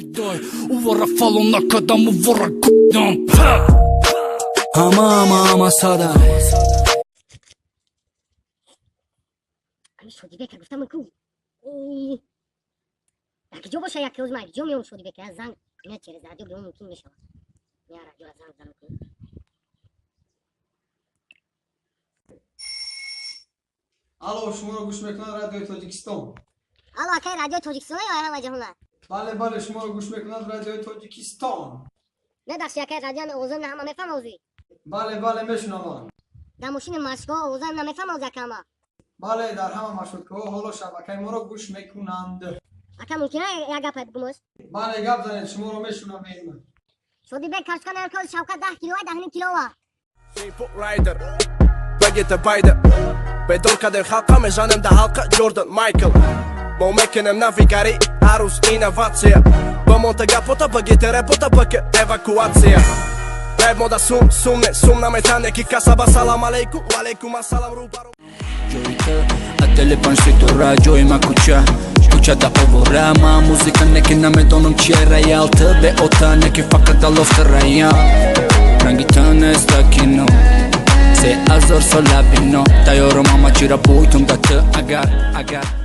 Дай увара фало накардам, увара гудам. Ҳама, ҳама, ҳама садай. Ами Шодибека гуфтам ку. Дар киҷо боша, як рӯз ман ҷо меом Шодибека, занг не, через радио беом мумкин мешавад. Я радиора занг занам ку. Алло, шуморо гӯш мекунад Радиои Тоҷикистон. Алло, акай, Радиои Тоҷикистон ё ҳама ҷаҳона? Бале, бале, шуморо гӯш мекунад Радиои Тоҷикистон. Мебахши, акай, радио овозам на ҳама мефаҳма озуи? Бале, бале, мешунавам. Дар мошини маршгоҳ овозам намефаҳма оз акама? Бале, дар ҳама маршруткаҳо ҳоло шабакаи моро гӯш мекунанд. Ака, мумкина як гап бигумош? Бале, гап занед, шуморо мешунавем. Шодибек кашка наркоз Шавкат 10 килова, 10,5 килова. Райдер Багета байда бедор кардем халқа, мезанем да ҳалқа Ҷордан Майкл, мо мекунем навигарӣ, ҳар рӯз инноватсия, ба монта гапота багета репота бака эвакуатсия, реп мода сум сум не сум наметане ки касаба, салам алейкум, валейкум ассалам, рӯбару. Ҷои ту отели панҷ ситора, ҷои ма кӯча, кӯчада овора. Ма музыка не ки намедонам чие роял, ту беота не ки фақат далофта раян. Ранги ту неста кино, 3000 сола бино. Тайёрам ҳама чира буйтум да ту, агар агар.